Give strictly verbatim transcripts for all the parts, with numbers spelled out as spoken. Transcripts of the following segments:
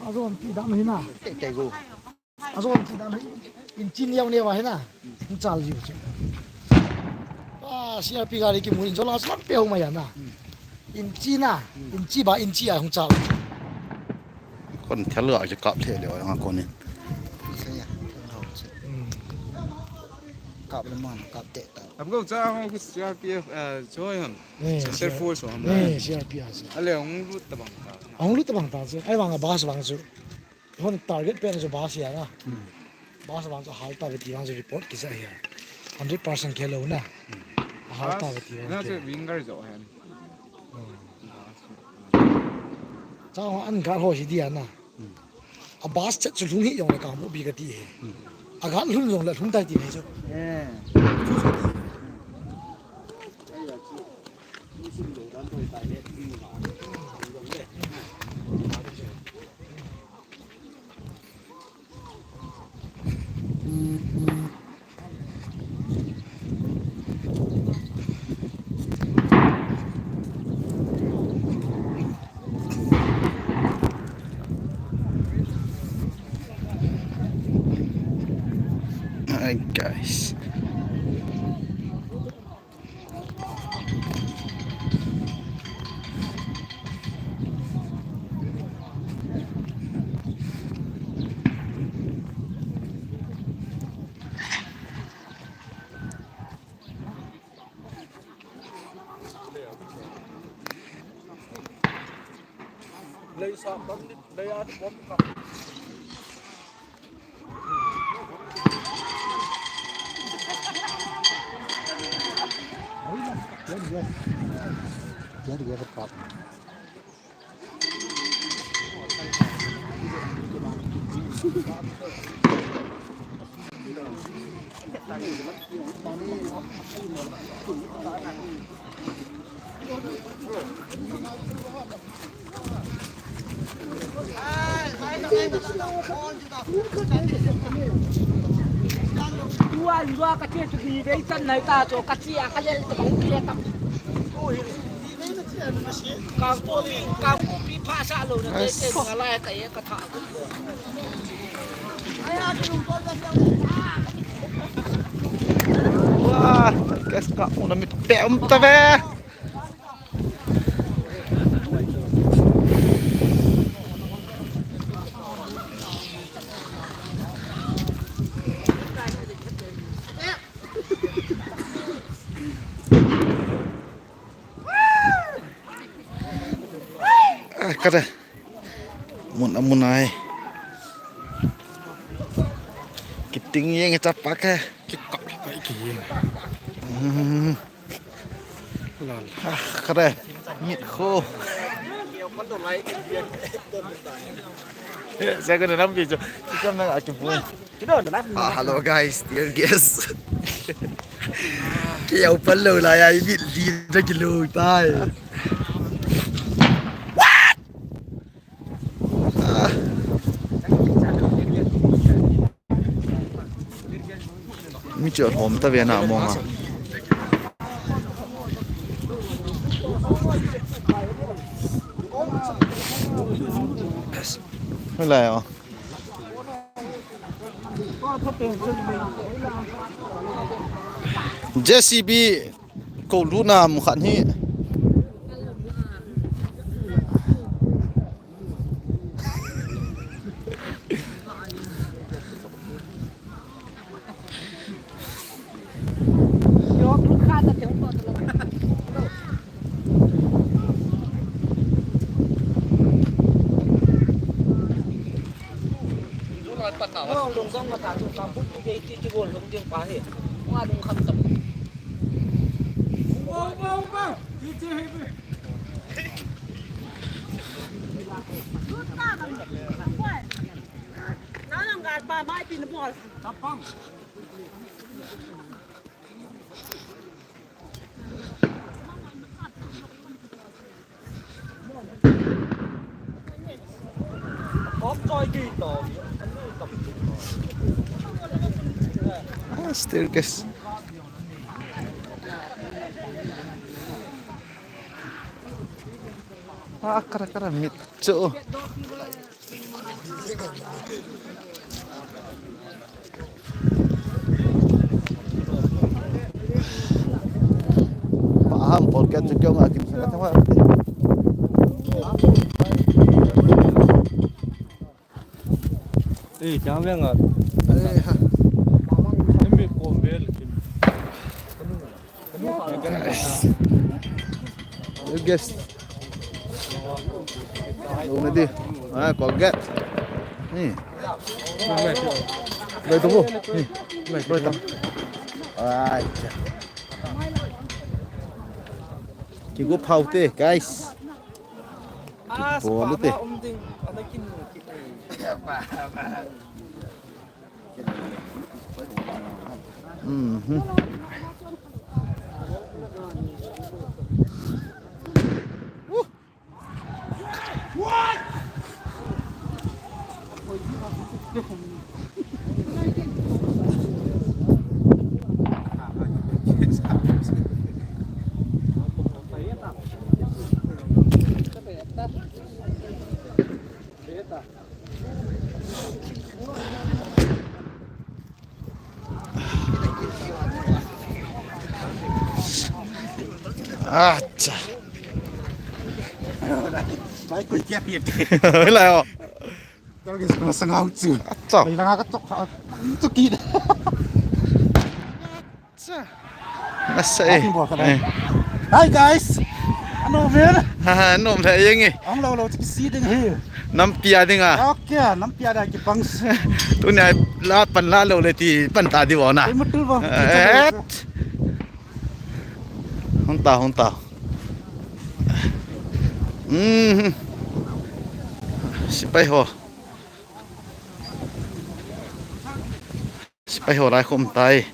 Azon ti dam hi na. Te te go. Azon ti dam hi. Inchi neo neo hi na. Hung chal jiu chu. Ah, C R P gari kimu in jola slang pe hung mai na. Inchi na. Inchi ba inchi a hung chal. Kon thel ga ki kap the le nga kon in. Isa ya. Hmm. Kap le man kap te ta. Ab go cha hung C R P F, eh, choi ham. Eh, Center Force ham. Eh, C R P F. Ale hung lut tabang ta. Hung lut tabang ta chu. Ai vang a bus vang chu. Hon target pen chu bus ya na. Hmm. Bus vang chu hal ta ve ti vang chu report kisa ya. Hundred percent ke lo na. Hmm. Hal ta ve ti vang. Na chu ke. Winger jo hen. Hmm. Cha ho an ga ho hi dia na. Hmm. A bus chet chu lhung hi jong le ka mu bi ka ti he. Hmm. A ga lhung jong le lhung tai ti he chu. Eh. Hi, guys. Tua lua ka che chu hi vei chan nai ta chu ka che a ka lel ta ka le ta. Kangpokpi, Kangpokpi pha sa lo na te te nga lai ka ye ka tha. Wah, guys, ka una mit pe um ta ve. Ah, kada. Mun amun ai. Kiting yeng chapa ke. Kikap kai ki yeng. Hmm. Lal. Ah, kada. Mit kho. Sa ko na nam video. Kikam na aki pun. Ah, hello guys, dear guests. Kei au pan lou lai ai mit li da kilo tai. Ah. Mi chu hom ta ve na mo ma. Yes. Hello. J C B ko luna mu khat hi. Ah, staircase. Ah, kara kara mit chu. Paham polka tu kyo nga kim sa kata wa. Eh, jangan biar ngat. Eh, ha. Ambil kombel. Guys. Lu na di. Ah, Colgate. Ni. Bai tu bu. Ni. Bai tu. Ai. Kigo phau te, guys. Bol te. Mhm. Acha. Mai kui kia piet. Lai o. Kau ke sangau chu. Acha. Lai langa ka chok. Chu ki. Acha. Nasa eh. Ating bol ka dai. Eh. Hi guys. Ano mer? Ha ha, nom le yeng eh. Ang lo lo chu si ding he. Nampi a ding a. Okay, nampi a da ki pang. Tuni a la pan la lo le ti pan ta di bo na. Ai mutul bo. Eh. Hung ta, hung ta. Mhm. Sipai ho. Sipai ho lai khum tai.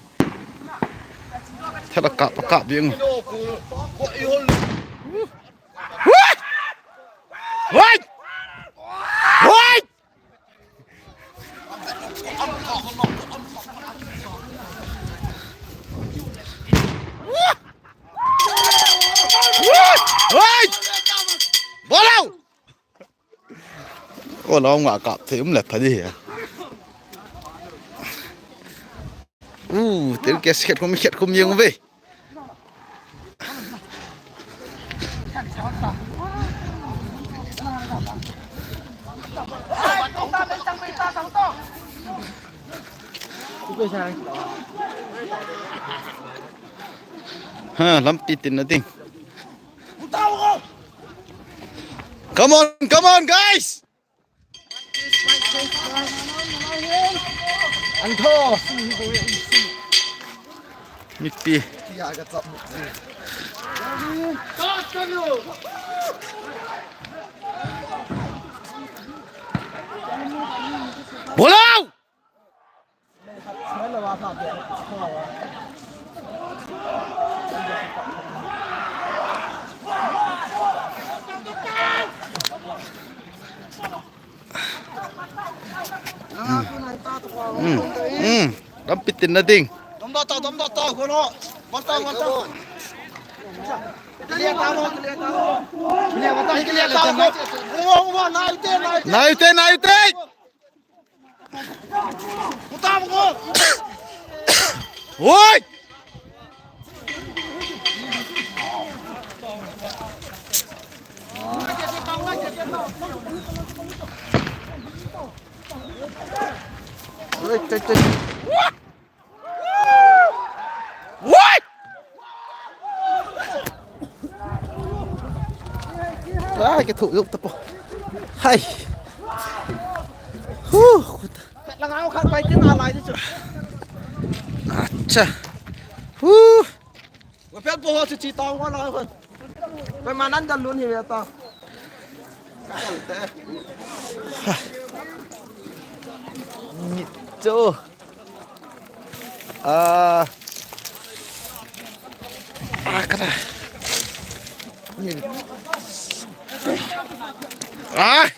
Thela kap, kap ding. Wai! Wai! Wai! Wai! Bol o! O, lo nga kap thei um le pha di. Uh, tel ke khet khum, khet khum jeng ve. Ha, lampi tin na ding. Come on, come on, guys! An tho. Mipi. Bol o! Hmm. Hmm. Lampi tin na ding. Dom da ta, dom da ta, kono. Bol ta, bol ta. Clear ta, clear ta. Clear ta, clear ta. Naite, naite. Oi! Oi, oi, oi. Oi! Ai, cái thụ dụng tập. Hay. Hu. Langa khat pai tin a lai chu. Acha. Hu. Wa pel po ho chu chi tong wa la ko. Pai manan dan lun hi ve ta. Ni chu. Ah. Ah, kada. Ah.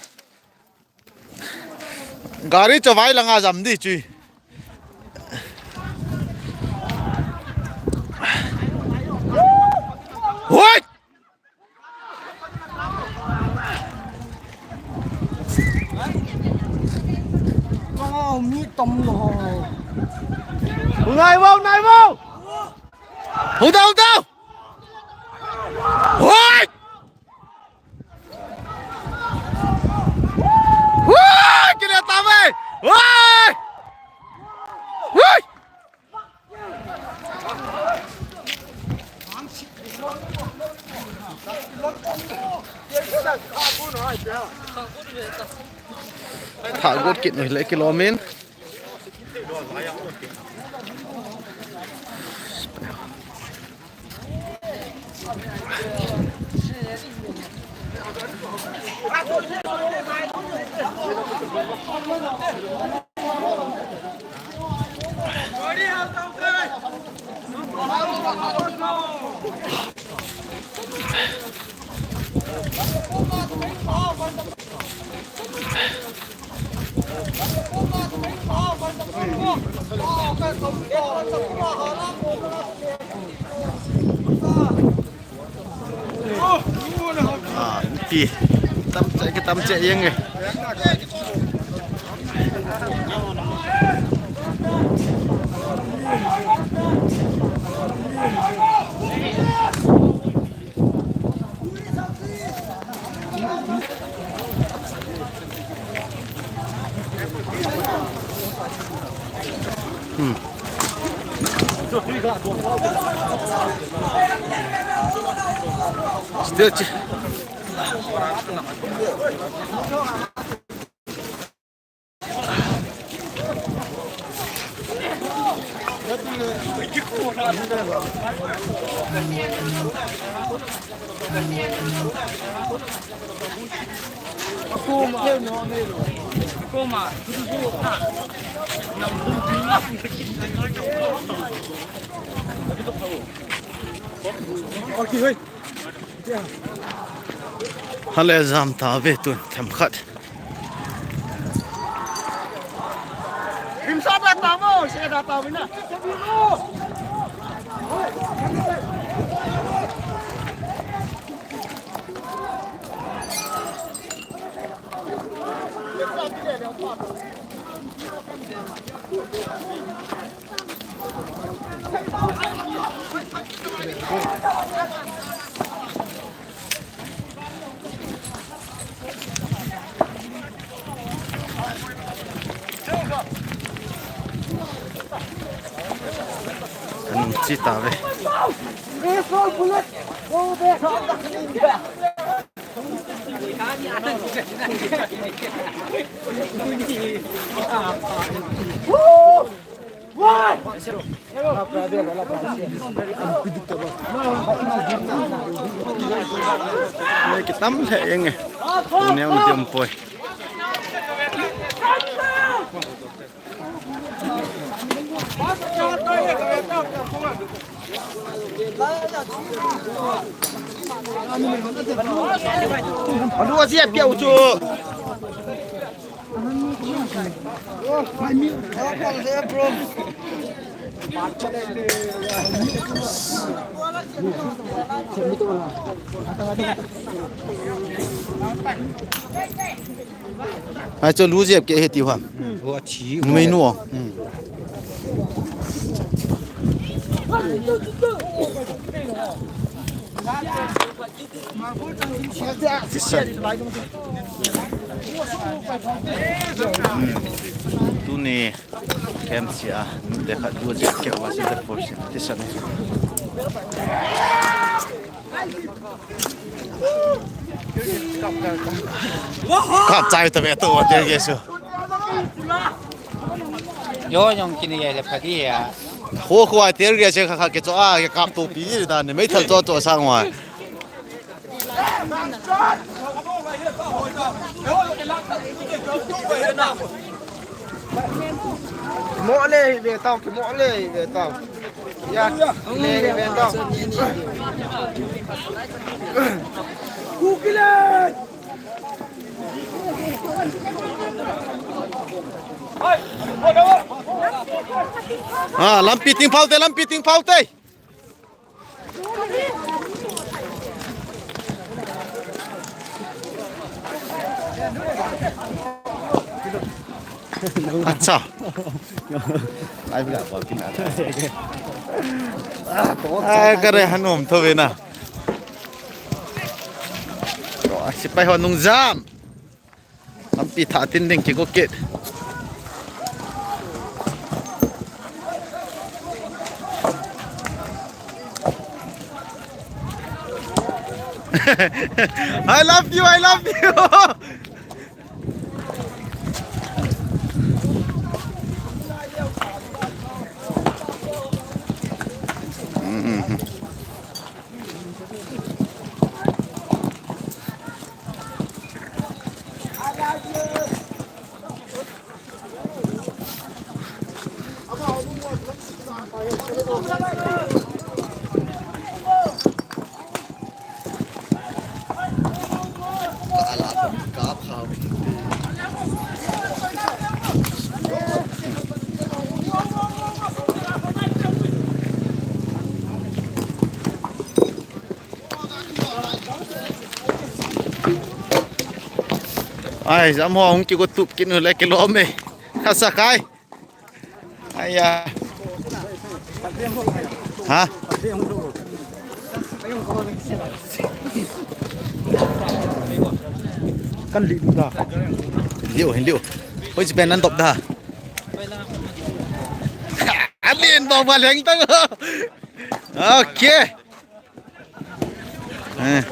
Gari chavai langa jam di chui. Hoi! Mi tom lo. Nai vau, nai vau. Hold on, hold on. Hoi! Hoi! Kile tame! Hoi! Hoi! Tha got kit noi le kilomin. Ah, pi. Tam che, kitam che jeng e. Hmm. Still chi- Hale jam ta ve tun themkhat. Rimsa da ta mo, se da ta mo na. Kan um chi ta ve. Kitam lheh jeng e. Neo na diam poi. Anu asia piau chu. Ai chu lu jep ke he ti hua. Numei nu. Tuni K M C a nute khat lu jep ke Washington Post thisan. Kap chai ta ve to tear gas chu. Yo, jong kini ye le phadi ya. Kho kho tear gas chu kha kha ke cho a ke kap to pi da ne mai thal cho cho sang wa. Mo le ve tao, ki mo le ve tao. Ya, le ve tao. Ah, lampi ting pau te, lampi ting pau te. Acha. Ai, ka re hanom tho ve na. Sipai ho nung jam. Lampi thah tin ding kiko kit. I love you, I love you. Ai, jam ho hung kiko tup kit nu le kilom e. Hasa kai. Ai ya. Ha? Kan li da. Liu, liu. Hoi si pen nan dop da. Alin dop ba leng tang. Okay. Eh.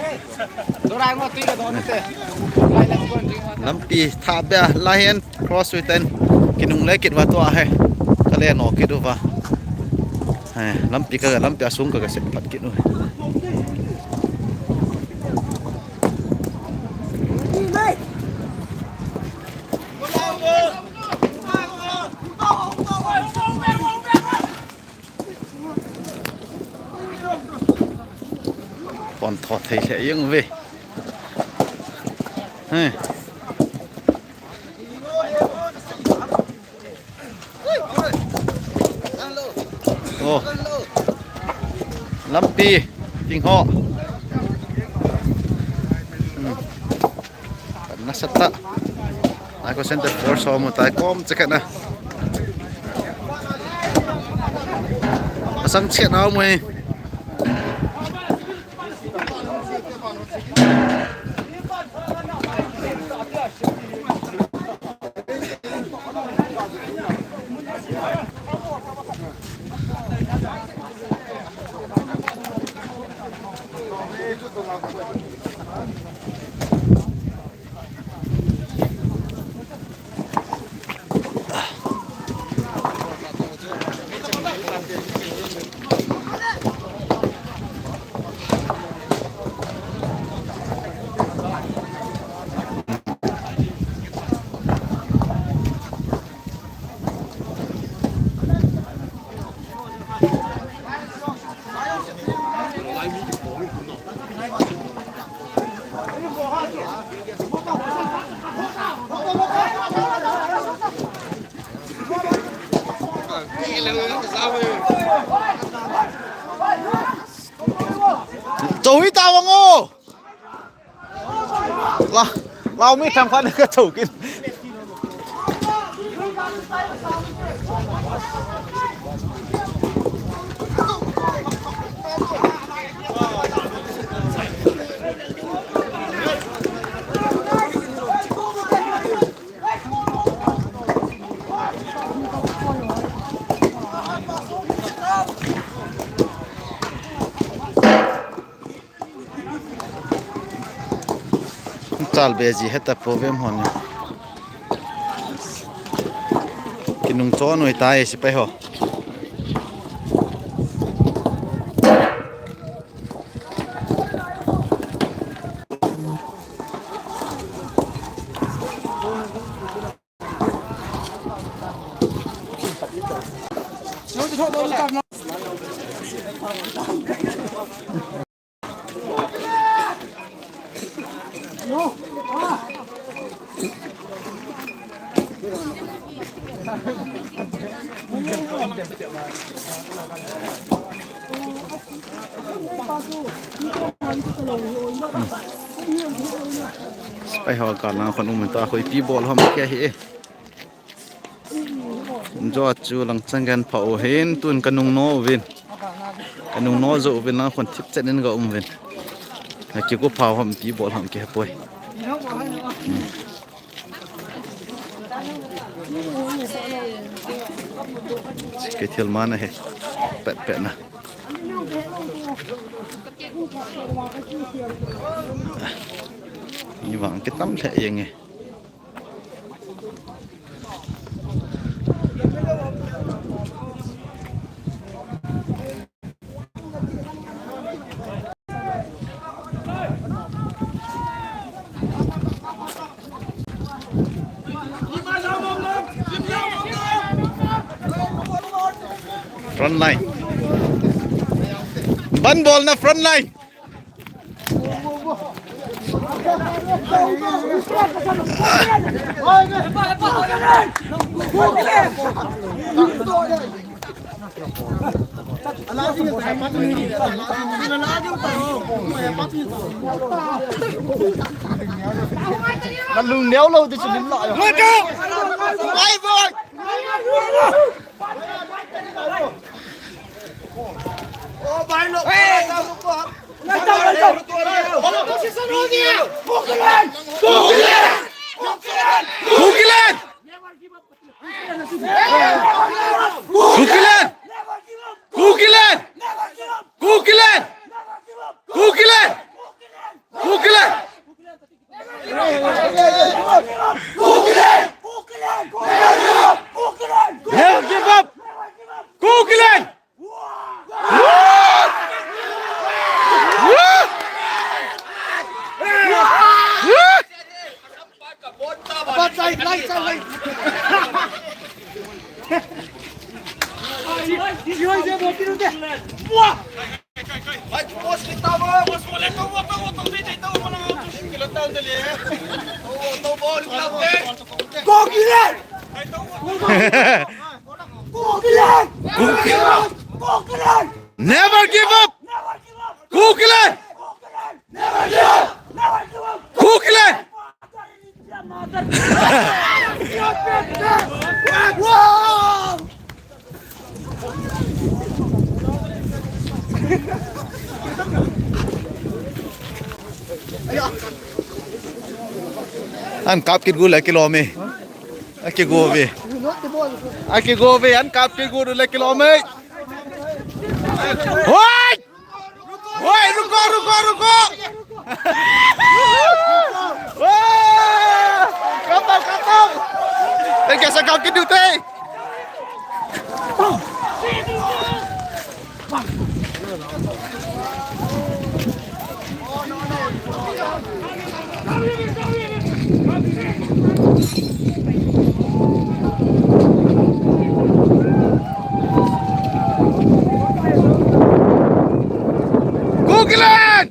Lampi thah bia lahin cross ui ten kinung le kit va tua he. Ka le no kit uva. Eh, lampi ka, lampi asung ka, ka sep phat kit u. Pon tho thei le jeng ve. He. Oh. Lampi. Ting ho. Hmm. Nasa ta. Ai ko center force ho mu tai kom che khat na. Asam che na mu. Choi ta vang o. La, lau mi thang phan ka chou kin. Chal be ji heta problem hon. Kinung chon noi tai sipai ho. Sipai ho ka lang khon um ta khoi pi bol hom ke hi e. Joa chu langchang gen pha u hin tun ka nung no uvin. Ka nung no jo uvin lang khon thip chen in ga um uvin. Na ki ko pha ham pi bol ham ke poi. Ke thil mana he. Pet pet na. Ni vang ke tam the yeng e. Front line. Ban bol na front line. Nalung neo lo di chu lim la yo. Bye bye. Kukiland! Kukiland! Kukiland! Kukiland! Kukiland! Kukiland! Never give up! Kukiland! Never give up! Kukiland! Kukiland! An kap kit gu le kilom e. Aki go ve. Aki go ve, an kap kit gu le kilom e. Hoi! Hoi, ruko, ruko, ruko! Hoi! Kap, kap, kap! Ei, kaisa kap kit diu te? Kukiland!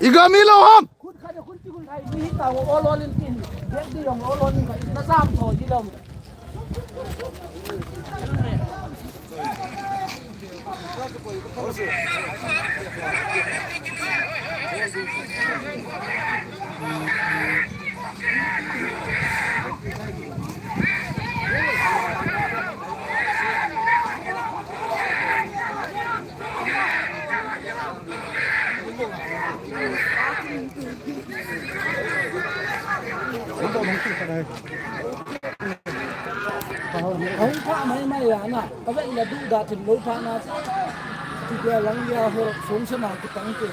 Iga mi lo ham! Ahung pha mai mai a na, ka vet le duh da thim lo pha na. Ti dia lang dia ho song se ma ki tang te.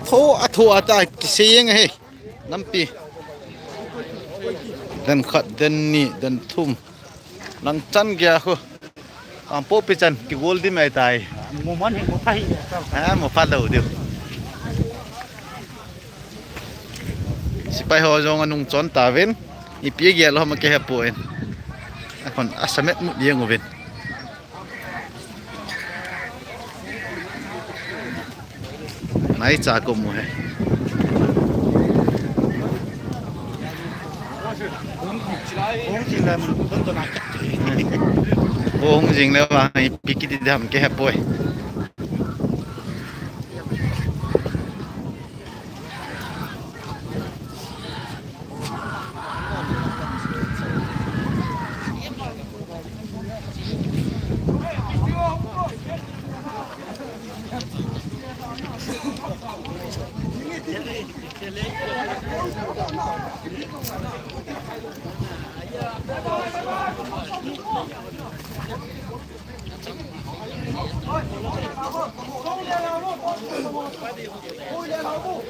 Tho a tho a ta kisei yeng he. Nampi. Dan khat, dan ni, dan thum. Nang chan gya khu. Ang po pi chan, ki gol di mai tai. Mo man he, mo pa hi. Ha, mo pa lo diu. Sipai ho jong anung chon ta vin. Ipi gel ho ma ke he po in. Akon asamet mu dieng uvin. Nai cha ko mu he. Hung jing le, hung jing le vang ipi kiti dam kei hepoi.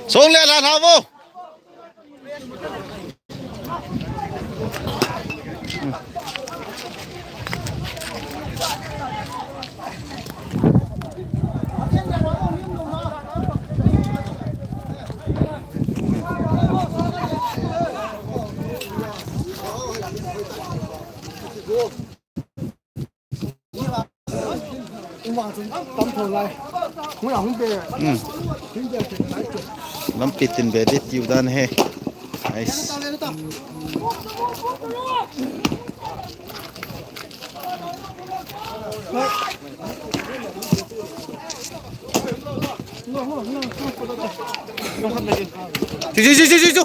Song le la tha vo. Lampi tin be di tiu dan he. Ais. Chu, chu, chu, chu, chu, chu.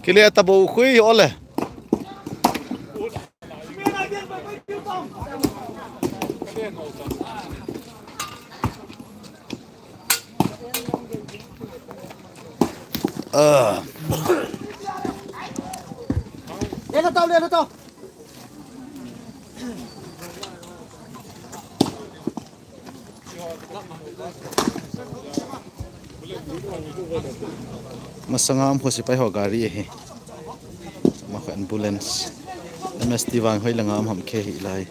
Kile ta bo khui ole. Ah. Lelo tao, lelo tao. Masanga um kho sipai ho gari ahi. Ma kho ambulance. M S T vang hoi langa um ham khe hi lai.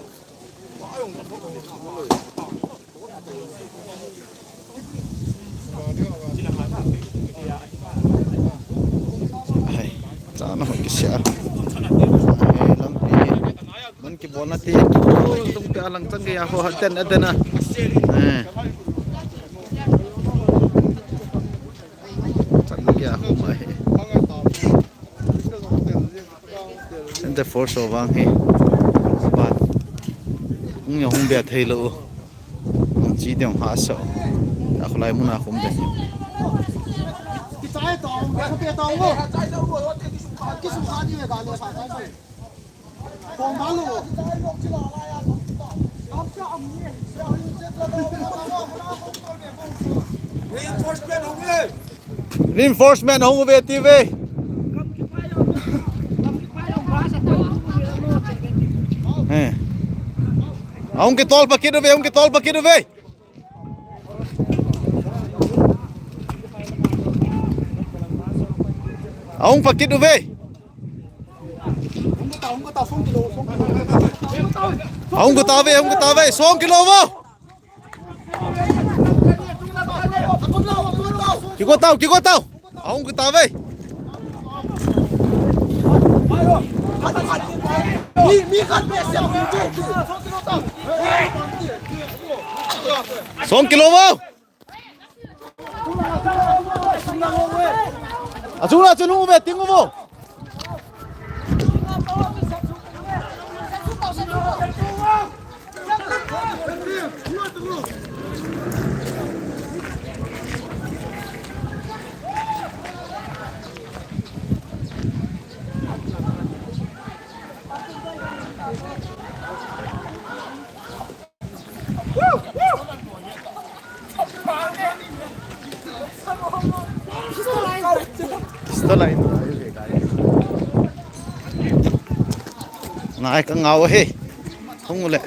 Hai, chana hoi kisia. Hai, lampi. Mun kibolna ti, oh, tung te alang chang gei a ho, ha, ten, a, ten, a. Eh. Chang gei a ho mai. Center force ho vang hi. Bat. Hung ya hung bia thei lou. Hung chi ding ha sa. A khulai mun a khum den. Reinforcement hung uve ti ve. Eh. Ahung kitol pa kit uve, ahung kitol pa kit uve. Ahung pa kit uve. Ahung kit tave, ahung kit tave, song kilo vo. Kiko tau, kiko tau. Ahung kit tave. Song kilo vo. Achung la chun hung uve, ting uvo. Pistol line. Ngai ka ngau he. Hung le.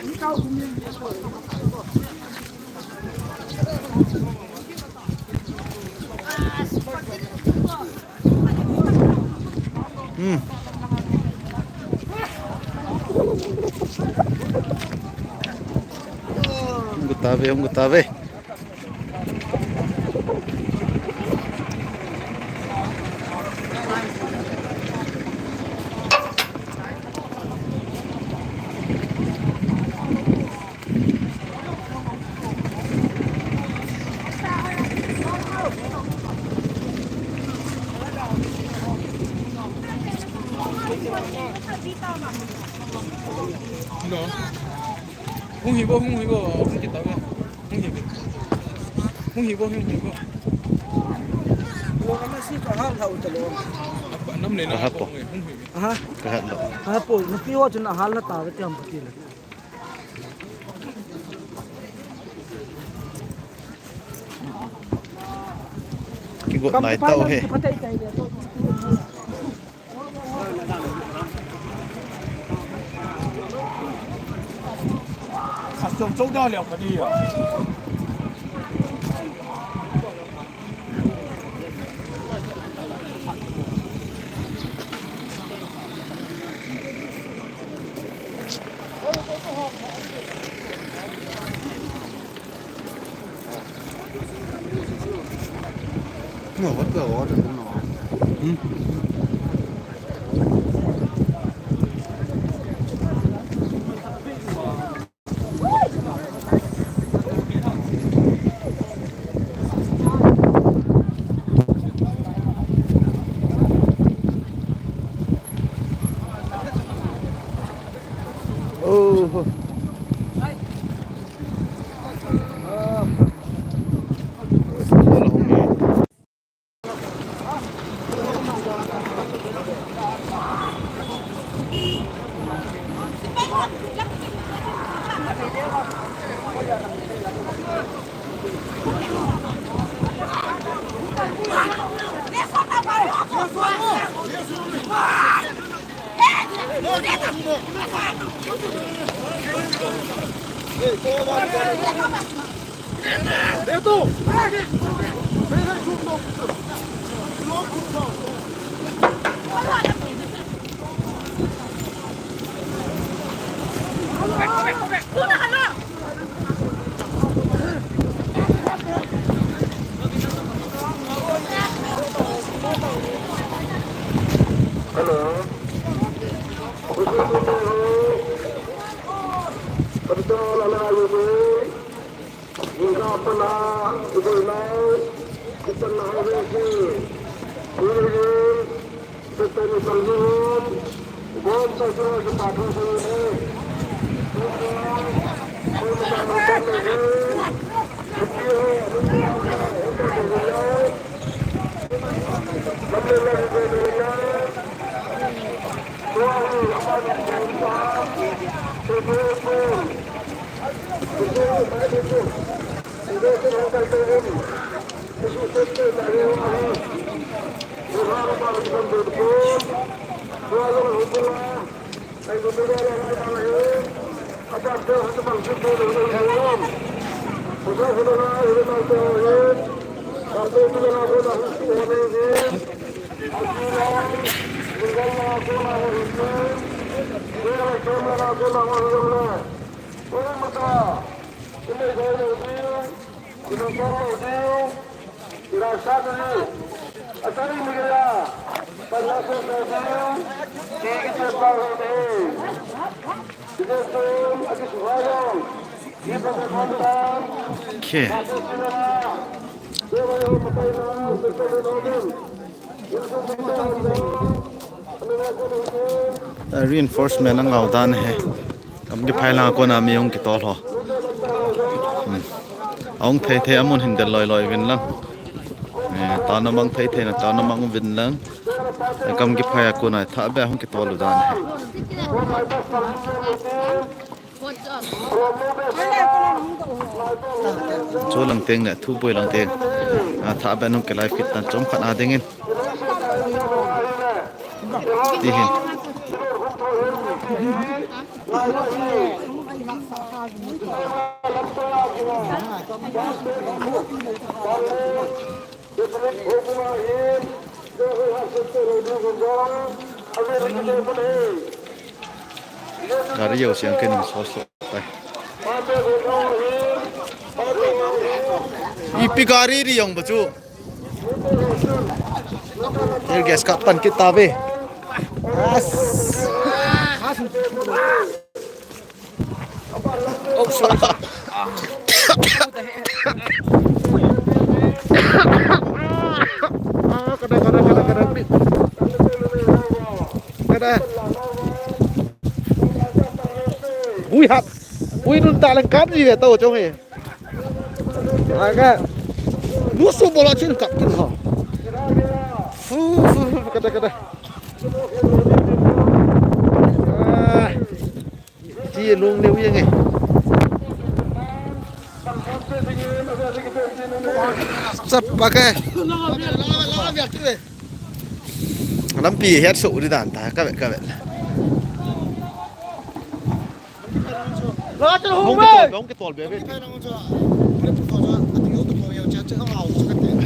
Hmm. Hung got tave, hung got tave. Hung hi vo, hung hi vo, hung kita vo. Hung hi vo. Hung hi vo, hung hi vo. Lo ka ma si ka hal hal ta lo. Apa nam ne na. Ka hat po. Hung hi vo. Aha. Ka hat lo. Ka hat po. Na pi wa chun a hal na ta ve ti ham ti le. Kigot nai tau he. Hello. Okay. Reinforcement angau dan ahi. Kam kiphai langa kona mi hung kitol ho. Hmm. Ahung thei thei a mun hin del loi loi uvin lang. Eh, tana mang thei thei na tana mang uvin lang. Eh, kam kiphai a kona thah beh hung kitol u dan ahi. Chu lang teng le, Thuboi lang teng. A, thah beh hung ki live kit tan chomkhat a dingin. Ti hin. Gari jong siang kei nung so so tai. Ipi gari ri jong ba chu. Tear gas kap pan kit tave. As. Oh, sorry, sorry. Ah, kada, kada, kada, kada. Kada. Ui hap. Ui nun ta lang kap ni ve to chong e. Aga. Musu bola chin kap kin ho. Fu, fu, fu, kada, kada. Ah. Chi lung neu yang e. Sap pa ke. Lampi het so ri dan ta, ka ve, ka ve. Hong ke tol, hong ke tol be be.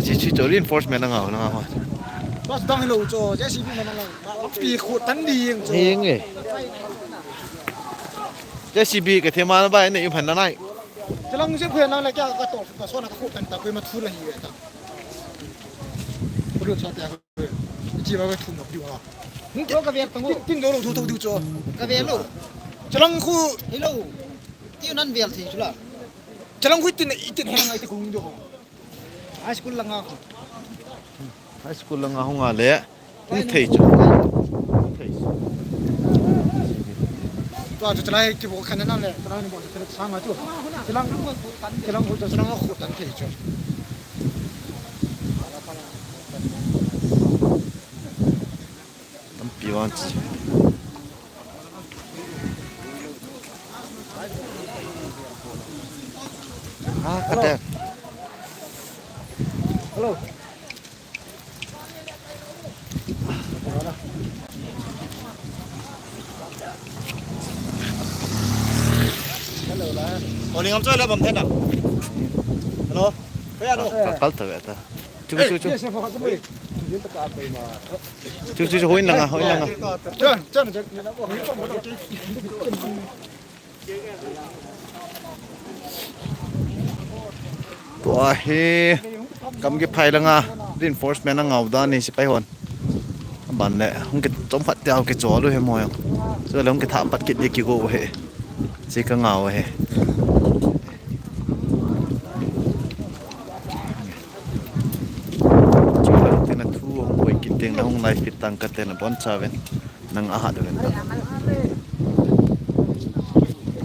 Chi, chi, chi, reinforcement na ngau, na ngau. Bas dang lo cho, J C B na na. Pi khu tan di yang cho. Hing e. J C B ke thema na bai ne i phan na nai. Chalang se phe na le kya ka to ka so na ka khu tan ta ko ma thu la hi ta. Ko lo cha ta ko. Chi ba ko thu nok di wa. Ko ka ve tang. Tin do lo thu thu di cho. Ka ve lo. Chalang khu. Hello. Ti nan ve thei chu la. Chalang khu tin i tin hang ai ti kung do. High school langa khu. High school langa hung a le. Hung thei chu. Hung thei chu. Tua chu chalai ki bo khan na le, chalai ni bo chu chalai sang a chu. Chalang, chalang khu tan thei chu. Lampi vang chi. Ah, kate. Hello. Hello la. Oni ngam choi la bam thena. Hello. Kaya no. Kal ta ve ta. Chu, chu, chu. Chu, chu, chu, hoin langa, hoin langa. Tua hi kam kiphai langa reinforcement a ngau dan hi sipai hon. Ban le hung kichom phat teu kichol u hi mo jong. Chu le hung kithah pat kit di kigo u hi. Chi ka ngau hi. Chu le tin a thu hung koi kit ding le hung lai fit tang ka ten a bon cha ven. Nang a hat ven ta.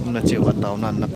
Umna cheu a tau nan na.